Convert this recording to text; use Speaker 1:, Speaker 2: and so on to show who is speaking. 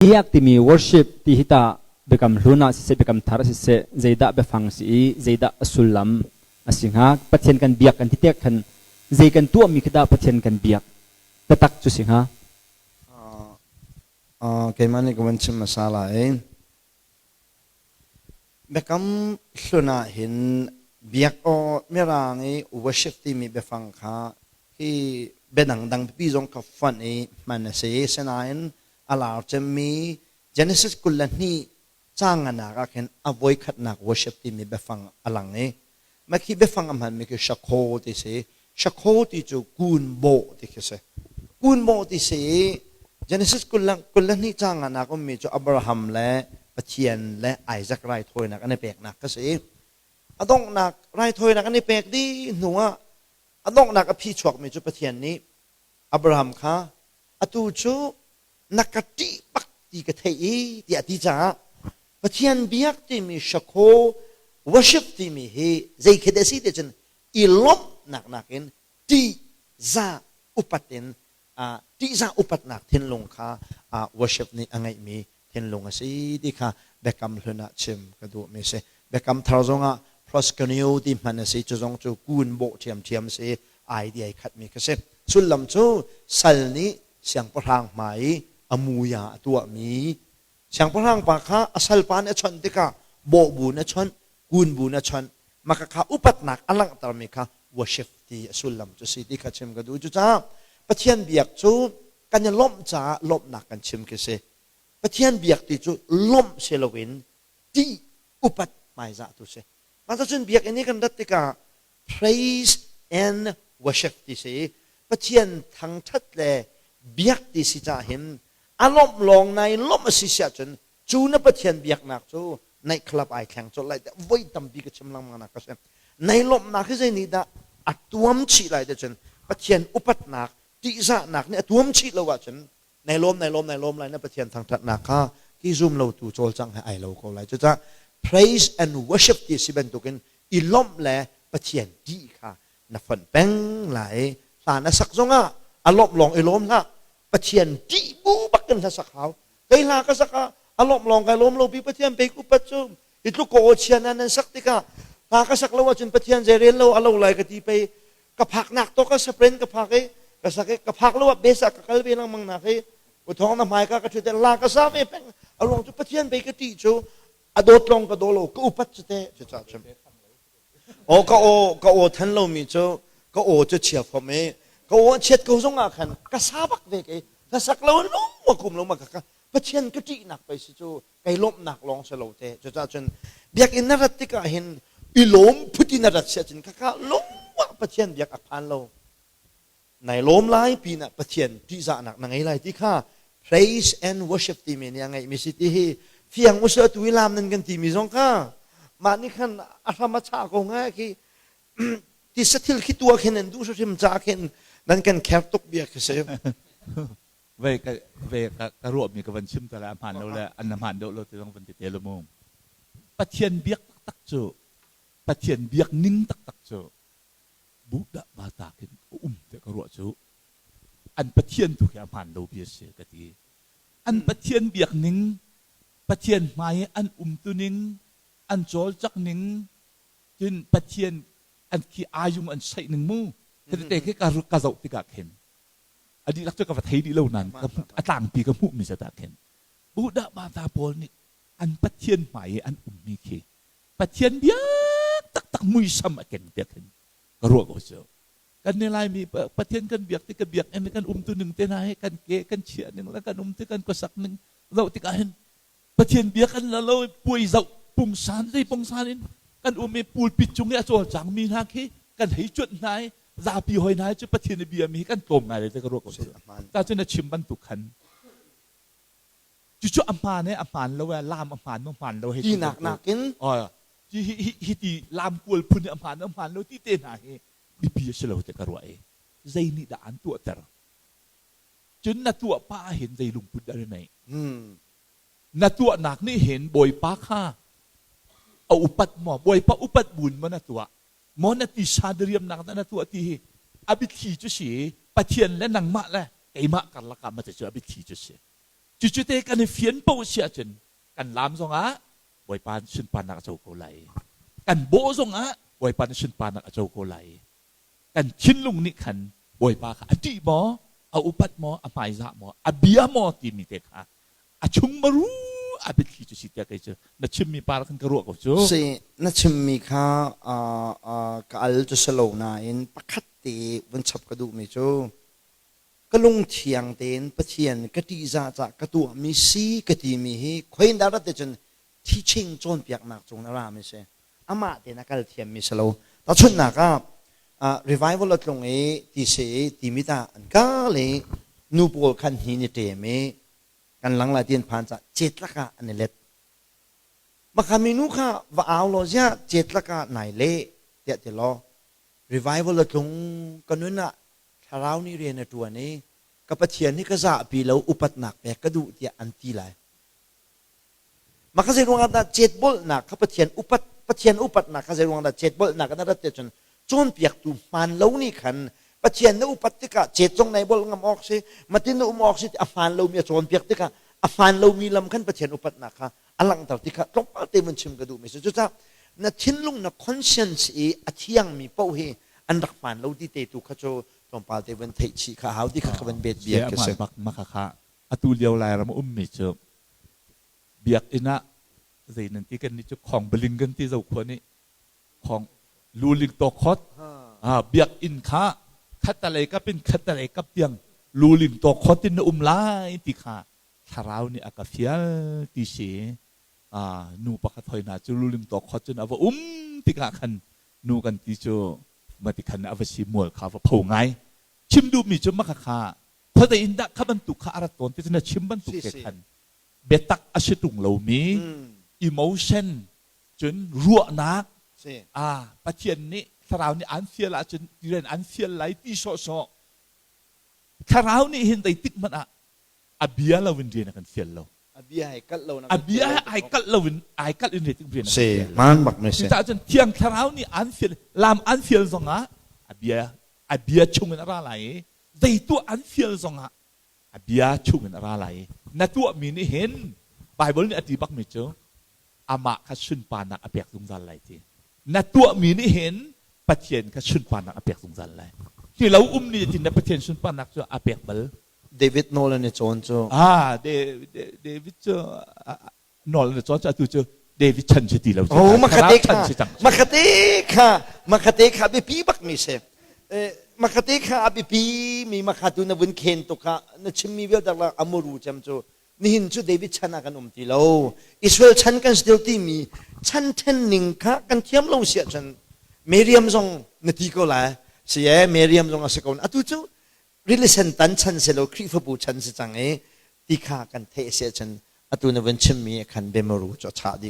Speaker 1: Biak timi worship ti hi tah Biakam Hlun ah siseh Biakam Thar ah siseh zeidah biafang si i zeidah a sullam a si hnga? Pathian kan biak kan ti tik khan zei kan tuahmi khi dah Pathian kan biak taktak cu si hnga?
Speaker 2: Keimah nih ka van chim hmasa lai. Biakam Hlun ah hin biak aw Mirang i worship timi biafang kha hi bia dangdang pipi zong kha fonh i hman a si. Sinain a lar cemmi Genesis 22 caang nganak ah khin a voikhatnak worship timi biafang a lang i mah khi biafang a hmanmi khi shakho ti si. Shakho ti cu kun bawh ti khi si. Kun bawh ti si i Genesis 22 caang nganak ummi cu Abraham le Pathian le Isaac raithawinak an i peknak kha si. A donghnak raithawinak an i pek dih hnu ah a donghnak a phi chuakmi cu Pathian nih Abraham kha atu cu na ka ṭih bak ti ka theih i tiah a ti caah Pathian biak timi shakho worship timi hi zei khi dah a si ti cun i lawmhnak nakin ṭihzah upat in ṭihzah upatnak thinlung kha worship nih a ngeihmi thinlung a si ti kha Biakam Hlun ah chim ka duhmi a si. Biakam Thar zongah proskuneo ti hman a si, cu zong cu kun bawh ṭhiamṭhiam a si, ai ti ai khatmi kha si. Sullam cu sal nih siangpahrang hmai i a muia a tuahmi siangpahrang pa kha a salpa nih a chawnh tikah bawh bu in a chawnh, kun bu in a chawnh, mah kha upatnak a langhtermi kha worship ti a sullam cu si ti kha chim ka duh. Cucaah Pathian biak cu kan i lawmh caah lawmhnak kan chim khi si. Pathian biak ti cu lawmh si loin ṭih upat hmaizah tu si. Mah cun biakinn i kan rat tikah praise and worship ti si. Pathian thangṭhat le biak ti si cah hin a lawmh lawng nai lawmh a si si ahcun cu na Pathian biaknak cu night club ai thleng colh lai tiah voi tampi ka chim lengmang nak ka si. Nai lawmhnak hi zei nih dah a tuam chih lai ti cun Pathian upatnak ṭihzahnak nih a tuam chih lo ahcun nai lawm nai lawm nai lawm lai na Pathian thangṭhatnak kha ki zum lo tu cawlcang he ai lo ko lai. Cucaah praise and worship ti si bantukin i lawmh le Pathian ṭih kha na fonh peng lai. Hla na sak zongah a lawmh lawng i lawm hlah. Pathian ṭih bu bak in hla sak hau. Kei hla ka sak ah a lawmh lawng kai lawm lo pi Pathian pek upat cu i tluk ko aw chia na nan sak tikah hla ka sak lo ahcun Pathian zei rel lo a lo lai ka ti pei ka phaknak to ka sapren ka phak i ka sak i ka phak lo ah bes ah ka kal ve lengmang nak i uthong na hmai ka ka ṭhut la ka sa ve peng a ruang cu Pathian pei ka ṭih cu a dawt lawng ka daw lo ka upat cu te cu ca chim aw ka aw ka aw than lomi cu ka aw cu chia fom i ka aw chiat ko zong ah khan ka sa bak ve ke ka sak lo lung wa kum lo ma ka ka Pathian ka ṭihnak pei si cu kei lawmhnak lawng si lo te cucaah cun biakinn na rat tikah hin i lawm phut in na rat si ahcun khakha lungwah Pathian biak a phan lo nai lawm lai pinah Pathian ṭihzahnak na ngei lai ti kha praise and worship timi nih a ngeihmi si ti hi fiang usih atu i lam nan kan timi zong kha mah nih khan a hram a chah ko ngai khi tisa thil khi tuah khin nan duh hrim ca khin nan kan kher tuk bia khi si.
Speaker 3: Ve ka ve ka ka ruahmi ka van chim ta le a hmaan lo le an hmaan deuh lo ti zong van ti te lu mu. Pathian biak taktak cu Pathian biak ning taktak cu Buddha bata khin a um te ka ruah cu an Pathian tu khi a hmaan lo bia si ka ti. An Pathian biak ning Pathian hmai i an umtu ning an cawlcak ning cun Pathian an khi ayung an saih ning mu te khi ka ka zoh tikah khin a dihlak cu ka va thei dih lo nain a tlangpi ka hmuhmi zat ah khin Buddha bata pawl nih an Pathian hmai i an ummi khi Pathian biak taktak muisam a keng tiah khin ka ruah ko cu. Kan ni Laimi Pathian kan biak ti ka biak in kan umtu ning te hna hi kan ke kan chiah ning le kan um ti kan khuasak ning zoh tikah hin Pathian bia kan la lo puai zoh pungsan zei pungsan in kan um i pulpit cung i a cawlcangmi hna khi kan hei cuanh hna i zapi hoi hna cu Pathian i bia mi hi kan tlawm ngai le ka ruah ko cu. Ta cu na chim bantuk khan cucu a hmaan e a hmaan lo e lam a hmaan maw hmaan lo hei
Speaker 2: ti nak nakin
Speaker 3: hi hi hi ti lam kual phun hi a hmaan a hmaan lo ti te hna hi biapi a si lo te ka ruah i zei nih dah an tuahter cun na tuah pa hin zei lungput dah na neih Na tuahnak nih hin Bawipa kha a upat maw? Bawipa upat buin maw na tuah? Maw na tisa diriamnak dah na tuah ti hi a biathli cu si. Pathian le nangmah le keimah karlak ah maw cu a biathli cu si. Cucu te kan i fian paoh si ahcun kan laam zongah Bawipa sunparnak a co ko lai. Kan bawh zongah Bawipa nih sunparnak a co ko lai. Kan thinlung nih khan Bawipa kha a ṭih maw, a upat maw, a hmaizah maw, a bia maw timi te kha a chung maru a biathli cu si tiah kei cu na chimmi par khan ka ruah ko cu.
Speaker 2: Si, na chimmi kha ka al cu si lo nain pakhat te vun chap ka duhmi cu ka lungthiang tein Pathian ka ṭihzah cah ka tuahmi si ka timi hi khoin dah rat cun teaching cawnpiaknak cung na rami si. Amah tein a kal thiammi si lo. Tahchunhnak ah revival a tlung i ti si i timi ta an kal i nu pawl khan hi ni ṭem i kan lang lai ti an phan cah cetlak ah an i let. Maka minu kha va au law ziah cetlak ah nai leh tiah ti law revival a tlung ka nun ah thlarau nih rian a ṭuan i ka Pathian hi ka zahpi lo upatnak pek ka duh tiah an ti lai. Mah kha zei ruangah dah cetbolhnak kha Pathian upat Pathian upatnak kha zei ruangah dah cetbolhnak in a rat tiah cun cawnpiaktu hmaan lo nih khan Pathian na upat tikah cet zong nai bolh ngam awk si matin na um awk si ti a hmaan lomi a cawnpiak tikah a hmaan lomi lam khan Pathian upatnak kha a langhter ti kha tlawmpal te vun chim ka duhmi si. Cucaah na thinlung na conscience i a thiangmi paoh hi an rak hmaan lo ti te tu kha cu tlawmpal te vun theih chih kha hau ti kha ka van bet bia ka si.
Speaker 3: Maka kha atu lio Lairam ummi cu biakinn ah zei nan ti kan nih cu khong baling kan ti zokhua nih khong luling tawkhot biakinn kha khattalei kap in khattalei kap tiang luling tawkhot in na um lai ti kha thlarau nih a ka fial ti si nu pakhat hoi hna cu luling tawkhot cun a va um tikah khan nu kan ti cu mati khan a va si mual kha va pho ngai chim duhmi cu maka kha khuadei in dah kha bantuk kha a rat tawn ti cu na chim bantuk te khan biatak a si ṭung lomi emotion cun ruahnak a Pathian nih thlarau nih an fial ahcun rian an fial lai ti sawhsawh thlarau nih hin zeitik hmanh ah a bia lo in rian a kan fial lo
Speaker 2: a bia ai kalh lo
Speaker 3: a bia ai kalh lo in ai kalh in zeitik rian a
Speaker 2: kan fial man bak me
Speaker 3: si cucaah cun thiang thlarau nih an fial lam an fial zongah a bia a bia chung in a ra lai i zei tuah an fial zongah a bia chungin a ra lai i na tuahmi nih hin Baibal nih a ti bakmi cu amah kha sunparnak a pek zungzal lai ti. Na tuahmi nih hin Pathian kha sunparnak a pek zungzal lai. Hi lo um nih tin na Pathian sunparnak cu a pek bal.
Speaker 2: David nawl an i cawn cu.
Speaker 3: Ah, David cu nawl na cawn cu atu cu David chan si ti lo
Speaker 2: cu. Oh, makate kha, makate kha, makate kha biapi bak mi si. Makate kha a biapi mi makhatu na vun khen tuk kha na chimmi vialte la amuru cem cu nihin cu David chan ah kan um ti lo. Israel chan kan si ti mi chan then ning kha kan thiam lo si ahcun Miriam zong na ti ko lai. Si e Miriam zong a si ko. Atu cu rili sen tan chan si lo Khrihfabu chan si cang i ti kha kan theih si ahcun atu na vun chimmi khan bemaru cu a chah dih.